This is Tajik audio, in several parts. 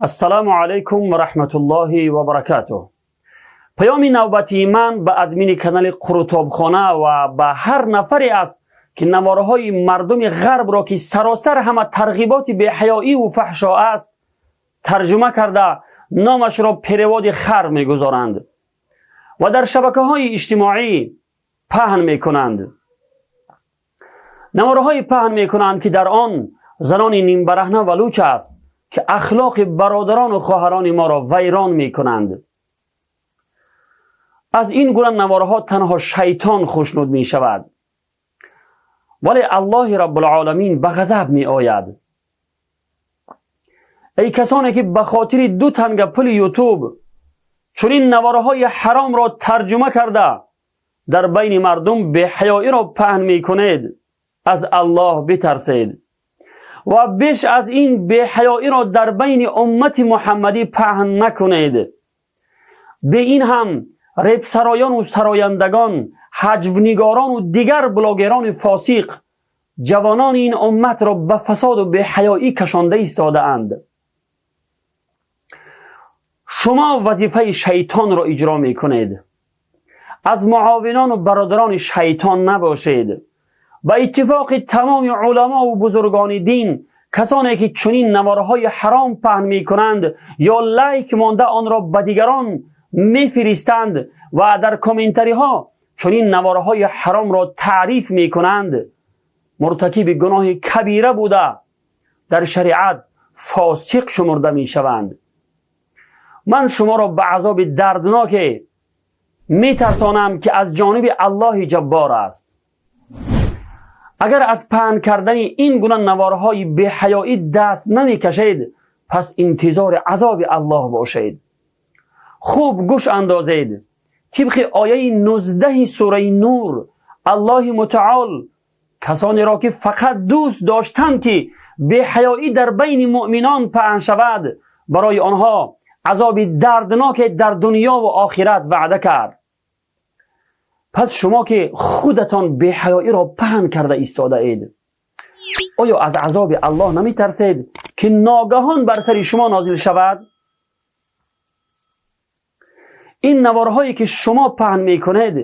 Ассалому алайкум ва раҳматуллоҳи ва баракатуҳ. Паёми навбатии ман ба админи канали Қурутобхона ва ба ҳар нафаре аст, ки наворҳои мардуми ғарбро, ки саросар ҳама тарғиботи беҳаёиву фаҳшо аст, тарҷума карда, номашро «Переводи хар» мегузоранд ва дар шабакаҳои иҷтимоӣ паҳн мекунанд. Наворҳои паҳн мекунанд, ки дар он занони нимбараҳна ва луч аст, ки ахлоқи бародарону хоҳарони моро вайрон мекунанд. Аз ин гуна наворҳо танҳо шайтон хушнуд мешавад, вале Аллоҳи Раббулоламин ба ғазаб меояд. Эй касоне, ки ба хотири ду танга пули Ютуб чунин наворҳои ҳаромро тарҷума карда, дар байни мардум беҳаёиро паҳн мекунед, аз Аллоҳ битарсед ва беш аз ин беҳаёиро дар байни уммати муҳаммадӣ паҳн накунед. Бе ин ҳам репсароёну сарояндагон, ҳаҷвнигорону дигар блогерони фосиқ ҷавонони ин умматро ба фасоду беҳаёӣ кашонда истодаанд. Шумо вазифаи шайтонро иҷро мекунед. Аз муовинону бародарони шайтон набошед. Ба иттифоқи тамоми уламову бузургони дин, касоне ки чунин наворҳои ҳаром паҳн мекунанд ё лайк монда, онро ба дигарон мефиристанд ва дар комментариҳо чунин наворҳои ҳаромро таъриф мекунанд, муртакиби гуноҳи кабира буда, дар шариат фосиқ шумурда мешаванд. Ман шуморо ба азоби дардноке метарсонам, ки аз ҷониби Аллоҳи Ҷаббор аст. Агар аз паҳн кардани ин гуна наворҳои беҳаёӣ даст намекашед, пас интизори азоби Аллоҳ бошед. Хуб гӯш андозед. Тибқи ояи 19-и сураи Нур, Аллоҳи Мутаол касонеро, ки фақат дӯст доштанд, ки беҳаёӣ дар байни муъминон паҳн шавад, барои онҳо азоби дардноке дар дунёву охират ваъда кард. Пас шумо, ки худатон беҳаёиро паҳн карда истодаед, оё аз азоби Аллоҳ наметарсед, ки ногаҳон бар сари шумо нозил шавад? Ин наворҳое, ки шумо паҳн мекунед,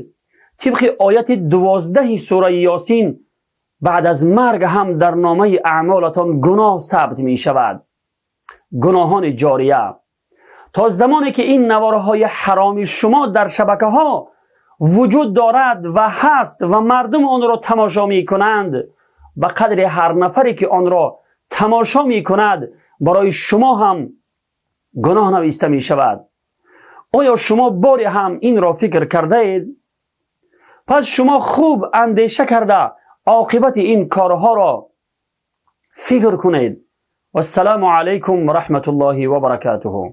тибқи ояти 12-и сураи Ёсин, баъд аз марг ҳам дар номаи аъмолатон гуноҳ сабт мешавад, гуноҳони ҷория. То замоне ки ин наворҳои ҳароми шумо дар шабакаҳо вуҷуд дорад ва ҳаст ва мардум онро тамошо мекунанд, ба қадри ҳар нафаре, ки онро тамошо мекунад, барои шумо ҳам гуноҳ нависта мешавад. Оё шумо боре ҳам инро фикр кардаед? Пас шумо хуб андеша карда, оқибати ин корҳоро фикр кунед. Вассалому алайкум ва раҳматуллоҳи ва баракатуҳу.